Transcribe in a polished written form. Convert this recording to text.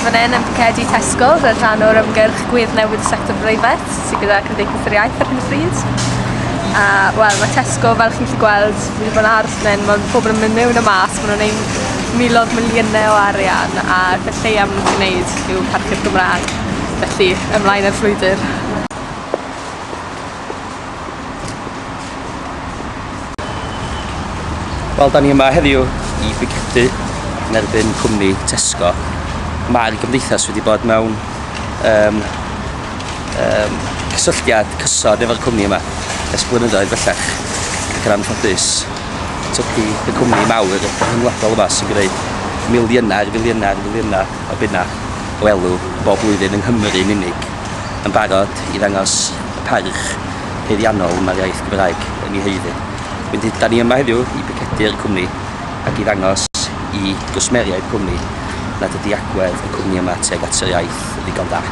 fan hyn yn picedi Tesco fel rhan o'r ymgyrch Gwedd Newydd Sector Breifat sydd gyda Cymdeithas yr Iaith ar hyn o bryd. A wel, mae Tesco, fel chi'n gallu gweld, fi wedi bod yn aros fan hyn, mae pobl yn mynd mewn a mas, maen nhw'n neud miloedd miliynau o arian a'r peth lleia maen nhw'n gwneud yw parchu'r Gymraeg. Felly, ymlaen â'r frwydr. Wel, da ni yma heddiw i bicedu yn erbyn cwmni Tesco. Mae'r gymdeithas wedi bod mewn um, um, cysylltiad cyson efo'r cwmni yma ers blynyddoedd bellach ac yn anffodus tydi y cwmni mawr rhyngwladol yma sy'n gwneud miliynau ar filiynau ar filiynau o bunnau o elw bob blwyddyn yng Nghymru yn unig yn barod i ddangos y parch haeddiannol mae'r iaith Gymraeg yn ei haeddu. Wedyn, da ni yma heddiw i bicedu'r cwmni ac i ddangos i gwsmeriaid cwmni nad ydy agwedd y cwmni yma tuag at yr iaith yn ddigon da.